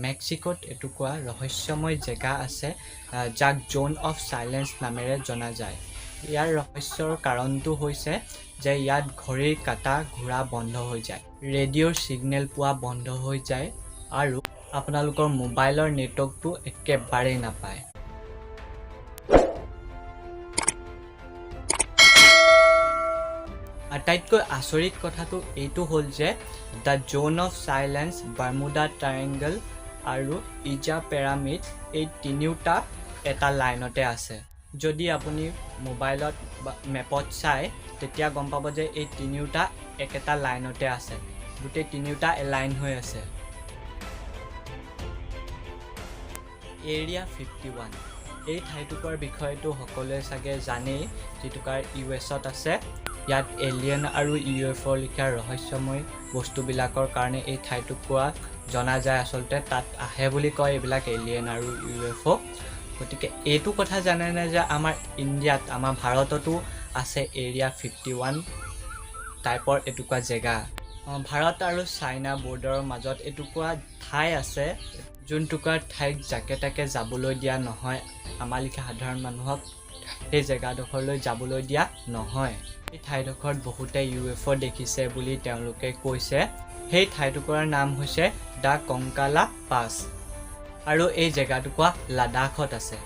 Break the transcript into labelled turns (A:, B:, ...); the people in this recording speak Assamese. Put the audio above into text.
A: মেক্সিকোত এটুকুৰা ৰহস্যময় জেগা আছে, যাক জ'ন অফ চাইলেঞ্চ নামেৰে জনা যায়। ইয়াৰ ৰহস্যৰ কাৰণটো হৈছে যে ইয়াত ঘড়ীৰ কাঁটা ঘূৰা বন্ধ হৈ যায়, ৰেডিঅ'ৰ ছিগনেল পোৱা বন্ধ হৈ যায় আৰু আপোনালোকৰ মোবাইলৰ নেটৱৰ্কটো একেবাৰেই নাপায়। আটাইতকৈ আচৰিত কথাটো এইটো হ'ল যে the zone of silence, Bermuda Triangle আৰু ইজা পিৰামিড এই তিনিওটা এটা লাইনতে আছে। যদি আপুনি মোবাইলত বা মেপত চায়, তেতিয়া গম পাব যে এই তিনিওটা একেটা লাইনতে আছে, গোটেই তিনিওটা এলাইন হৈ আছে। এৰিয়া 51, এই ঠাইটুকুৰাৰ বিষয়েতো সকলোৱে চাগে জানেই, যিটুকুৰা ইউ এছত আছে। ইয়াত এলিয়েন আৰু ইউ এফ অ'ৰ লিখীয়া ৰহস্যময় বস্তুবিলাকৰ কাৰণে এই ঠাইটুকুৰা জনা যায়। আচলতে তাত আহে বুলি কয় এইবিলাক এলিয়েন আৰু ইউ এফ অ'। গতিকে এইটো কথা জানেনে যে আমাৰ ইণ্ডিয়াত, আমাৰ ভাৰততো আছে এৰিয়া 51 টাইপৰ এটুকুৰা জেগা? ভাৰত আৰু চাইনা বৰ্ডাৰৰ মাজত এটুকুৰা ঠাই আছে, যোনটুকুৰা ঠাইত যাকে তাকে যাবলৈ দিয়া নহয়। আমাৰ লিখীয়া সাধাৰণ মানুহক সেই জেগাডোখৰলৈ যাবলৈ দিয়া নহয়। এই ঠাইডোখৰত বহুতে ইউ এফ অ' দেখিছে বুলি তেওঁলোকে কৈছে। সেই ঠাইটুকুৰাৰ নাম হৈছে the কংকালা পাছ আৰু এই জেগাটুকুৰা লাডাখত আছে।